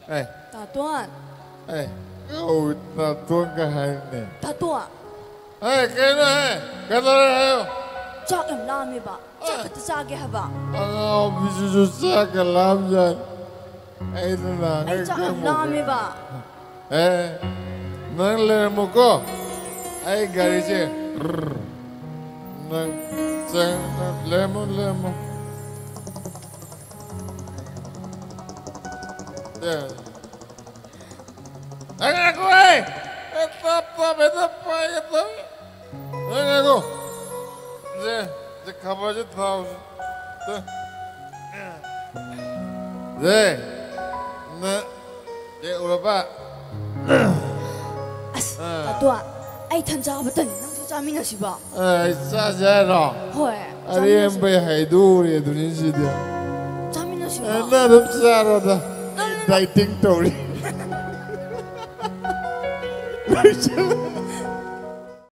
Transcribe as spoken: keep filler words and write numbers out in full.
ꯑꯦ, ꯇꯥꯇꯣꯟ꯫ ꯑꯦ, ꯀꯧ ꯇꯥꯇꯣꯟꯒ ꯍꯥꯏꯅꯦ꯫ ꯇꯥꯇꯣꯟ꯫ ꯑꯦ, ꯀꯩꯅꯣ, ꯑꯦ, ꯀꯩꯗꯧꯔꯦ ꯍꯥꯏꯌꯣ? ꯆꯥꯛ ꯌꯥꯝ ꯂꯥꯝꯃꯦꯕ꯫ ꯆꯥꯛ ꯑꯦ꯫ ꯈꯛꯇ ꯆꯥꯒꯦ ꯍꯥꯏꯕ꯫ ꯑꯉꯥꯎꯕꯤꯁꯤꯁꯨ ꯆꯥꯛꯀ ꯂꯥꯝꯖꯥꯠꯅꯤ꯫ ꯑꯩꯅ ꯅꯍꯥꯟꯒꯩ ꯑꯩ ꯆꯥꯛ ꯌꯥꯝ ꯈꯪꯕ ꯂꯥꯝꯃꯦꯕ꯫ ꯑꯦ, ꯅꯪ ꯂꯩꯔꯝꯃꯨꯀꯣ꯫ ꯑꯩ ꯒꯥꯔꯤꯁꯦ꯫ ꯅꯪ ꯆꯪ-, ꯂꯩꯔꯝꯃꯣ, ꯂꯩꯔꯝꯃꯣ꯫ ꯑꯦ꯫ ꯑꯦ, ꯉꯥꯏꯈꯣꯍꯦ! ꯑꯦ, ꯇꯞ, ꯇꯞ, ꯍꯦꯛꯇ ꯄꯥꯏꯒꯦ ꯇꯧꯏ꯫ ꯑꯦ, ꯉꯥꯏꯈꯣ꯫ ꯁꯦ, ꯁꯦ, ꯈꯕꯔꯁꯦ ꯊꯥꯎꯁꯦ꯫ ꯁꯦ꯫ ꯁꯦ, ꯅ-, ꯁꯦ, ꯎꯔꯕ? ꯑꯁ, ꯑꯥ꯫ ꯇꯥꯇꯣ, ꯑꯩ ꯊꯟꯖꯥꯕ ꯇꯟ, ꯅꯪꯁꯨ ꯆꯥꯃꯤꯟꯅꯁꯤꯕ꯫ ꯑꯦ, ꯆꯥꯁꯦ ꯍꯥꯏꯔꯣ? ꯍꯣꯏ, ꯑꯔꯦꯝꯕꯩ ꯆꯥꯃꯤꯟꯅꯁꯤ꯫ ꯍꯩꯗꯣꯛꯎꯔꯦ ꯑꯗꯨꯅꯤ ꯁꯤꯗꯤ꯫ ꯆꯥꯃꯤꯟꯅꯁꯤꯕ꯫ ꯑꯦ, ꯅꯪ ꯑꯗꯨꯝ ꯆꯥꯔꯣꯗ꯫ ꯑꯩ ꯅꯪ dieting ꯇꯧꯔꯤ꯫